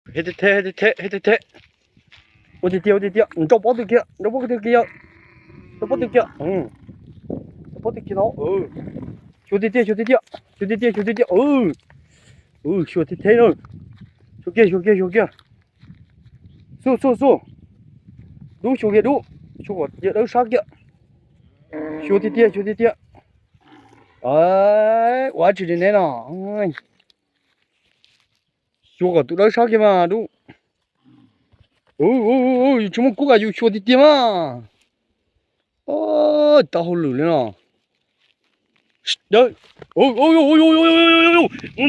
Hev tiag tiag, hev tiag tiag, hev tiag tiag. Ua tiag tiag, ua tiag tiag, nrau pob tw kiag, nrau pob tw kiag, nrau pob tw kiag. Nrau pob tw kiag no. Xyuas tiag tiag, xyuas tiag tiag, xyuas tiag tiag, xyuas tiag tiag. Xyuas tiag tiag na. Xyuas kiag, xyuas kiag, xyuas kiag. Xub, xub, xub. Dub, xyuas kiag dub. Xyuas kom yawg dawb sab kiag. Xyuas tiag tiag, xyuas tiag tiag. Ua dab tsi li neb no? Xyuas kom tus dawb sab kiag mas dub. Yus tsis muaj kub kas yus xyuas tiag tiag mas. Tau hauj lwm li no.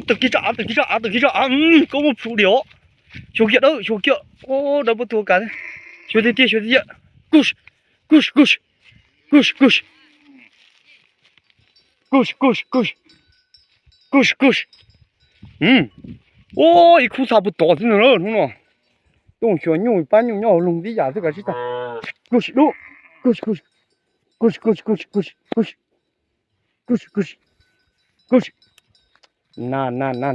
Tawm kiag tso av, tawm kiag tso av, tawm kiag tso av, koj muaj plhu diam os. Xyuas kiag dawb, xyuas kiag. Dawb pob tw kas. Xyuas tiag tiag, xyuas tiag tiag. Kuj, kuj, kuj, kuj, kuj, kuj, kuj, kuj, kuj. Ua ib khub txha puag tod xwb no hnub no. Tuaj xyuas nyuj pab nyuj nyob hauv loog tib yam xwb kav tsij tag. Kuj dub, kuj, kuj, kuj, kuj, kuj, kuj, kuj, kuj, kuj. Na na na,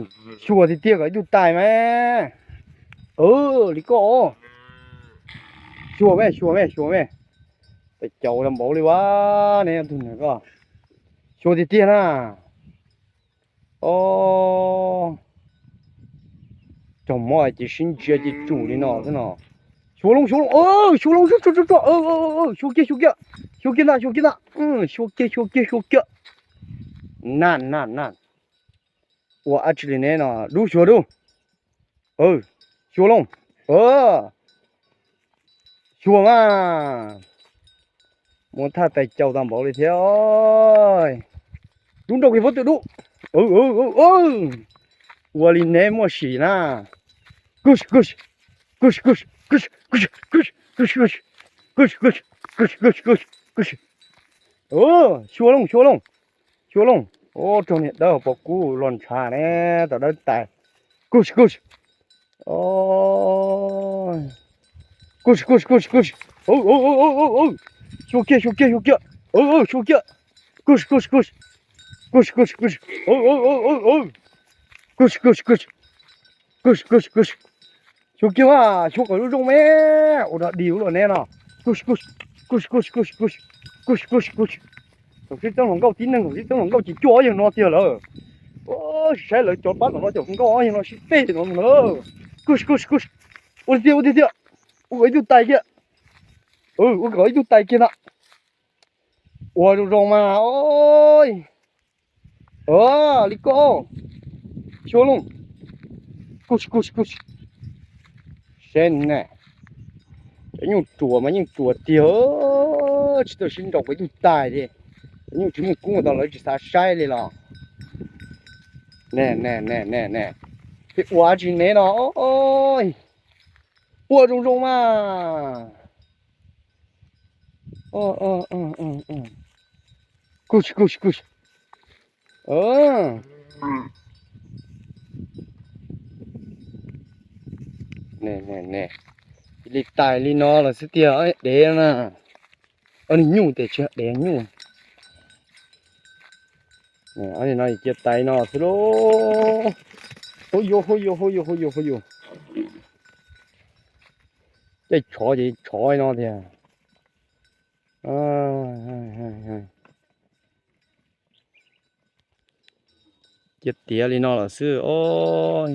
xyuas tiag tiag kom ib tug tais mas. Li koj. Xyuas me, xyuas me, xyuas me. Tais caus tag npaum li ua ne tug nws ko. Xyuas tiag tiag na. Raug mob ces sib ntsia ces tsum li no xwb no. Xyuas loo, xyuas loo, xyuas loo, xyuas kiag, xyuas kiag, xyuas kiag ntag, xyuas kiag ntag, xyuas kiag, xyuas kiag, xyuas kiag. Na na na. Ua dab tsi li neb no, dub xyuas dub. Xyuas loo. Xyuas mas. Muaj thaj tais caus tag npaum li thiab. Dub nrau kiag pob tw dub. Ua li neb muaj sim na. Kuj, kuj, kuj, kuj, kuj, kuj, kuj, kuj, kuj, kuj, kuj, kuj, kuj, kuj, kuj. Xyuas loo, xyuas loo, xyuas loo. Ua raug niag dawb hauv paus kub los ntshav ne, tom dawb tais. Kuj, kuj. Kuj, kuj, kuj, kuj. Xyuas kiag, xyuas kiag, xyuas kiag. Xyuas kiag. Kuj, kuj, kuj. Kuj, kuj, kuj. Kuj, kuj, kuj. Kuj, kuj, kuj. Xyuas kiag mas, xyuas kom zoo zoo me. Ua dog dig ua luaj neb no. Kuj, kuj, kuj, kuj, kuj, kuj, kuj, kuj. Thaum sib txeeb hluas nkauj tib neeg, thaum sib txeeb hluas nkauj ces cuaj ob yawg no tiag lawm. Saib lawv cov pab tom no cov hluas nkauj ob yawg no sib txeeb no lawm. Kuj, kuj, kuj. Ua tiag, ua tiag tiag. Ua kom ib tug tais kiag. Ua kom ib tug tais kiag ntag. Ua zoo zoo mas. Li koj. Xyuas loo. Kuj, kuj, kuj. Saib ne, cov nyuj ruas mas yeej ruas tiag, tsis tau sib nraus kom ib tug tais li. Cov nyuj tsis muaj kub ua tau lawv tsis xav saib li los. Ne, ne, ne, ne, ne. Peb ua tsis neb no. Ua zoo zoo mas. Kuj, kuj, kuj. Ne, ne, ne. Cia li tais li no los xwb tiag dev na. Ob niag nyuj tes tsis dev nyuj. Ob niag no cia tais no xwb lauj. Hu yuv, hu yuv, hu yuv, hu yuv, hu yuv. Caij tshov ces tshov no tiag. Cia tiav li no lawm xwb os.